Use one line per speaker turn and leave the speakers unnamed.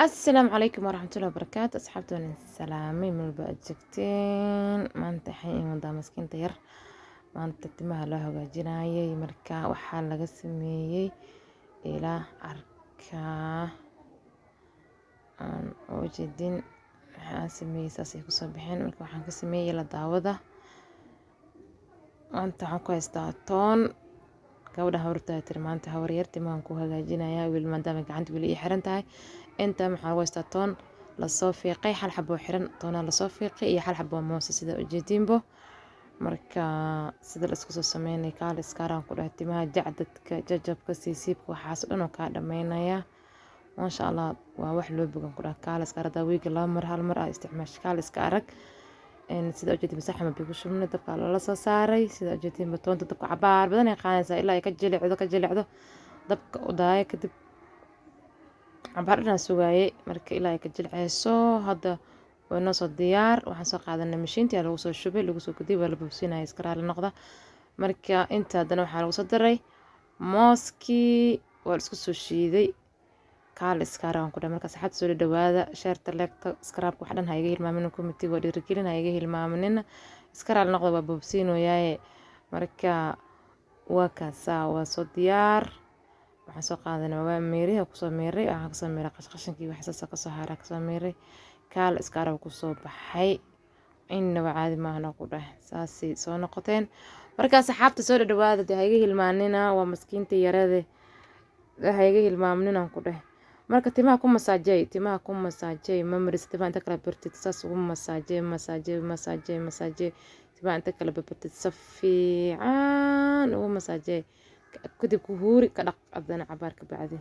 Asalaamu calaykum waraxmatullahi wabarakaatu. Asxaabta waan salaamay meel walba aad joogteen. Maanta waxay imadaa maskiinta yar. Maanta timaha loo hagaajinayay. Marka waxaa laga sameeyey ilaa arkaa aan u jeedin waxaan sameeyey, saasay kusoo baxeen. Marka waxaan ka sameeyey la daawada. Maanta waxaan ku haystaa toon. Gabadha habarta tiri maanta habar yar timahan ku hagaajinaya wiil, maadaama gacanta weli ii xiran tahay. Inta maxaa lagu haystaa? Toon lasoo fiiqay, hal xabo xiran toonaa lasoo fiiqay iyo hal xabo moose, sida ujeediinbo. Marka sida la isku soo sameynay, kaal iskaaraan ku dhahay, timaha jacdadka, jajabka, siisiibka, waxaas dhan oo kaa dhameynaya, maasha Allah. Waa wax loo bogan ku dhahay. Kaal iskaar hadaa wiiga laba mar, hal mar aa isticmaasho, kaal iska arag. Sida ujeedin, saxan biyo ku shubnay, dabka lala soo saaray. Sida ujeedin, toonta dabka cabaar badan ay qaadanaysaa ilaa ay ka jilicdo, ka jilicdo. Dabka u daaya, kadib cabaar dhan sugaayay. Marka ilaa ay ka jilceyso, hadda way noo soo diyaar. Waxaan soo qaadanay mashiintii lagu soo shubay, lagu soo gudiyay, waa la boobsiinaya, iska raali noqda. Marka inta haddana waxaa lagu soo daray mooskii, waa la isku soo shiiday. Kaal iskaaraan ku dhahay. Marka saxaabta soo dhawaada, share-ta, like-ta, subscribe, wax dhan ha iga hilmaamin. Comment-iga waa dhiirigelin, ha iga hilmaaminina. Iska raali noqda, waa boobsiinoyaaye. Marka waa kaasaa, waa soo diyaar. Waxaan soo qaadanay, waa miiray, kusoo miiray. Waxaan kasoo miiray qashqashankii, wax saasa kasoo haaraa kasoo miiray. Kaal iskaara kusoo baxay, innaba caadi maahna ku dhahay. Saasay soo noqoteen. Marka saxaabta soo dhawaada, dee ha iga hilmaanina. Waa maskiinta yarade, ha iga hilmaaminina ku dhahay. Marka timaha ku masaajay, timaha ku masaajay. Ma maris timaha inta kala bartid, saas ugu masaajay, masaajay, masaajay, masaajay. Timaha inta kala bartid, si fiican ugu masaajay. Kadib ku huuri, ka dhaq haddana cabaar ka bacdi.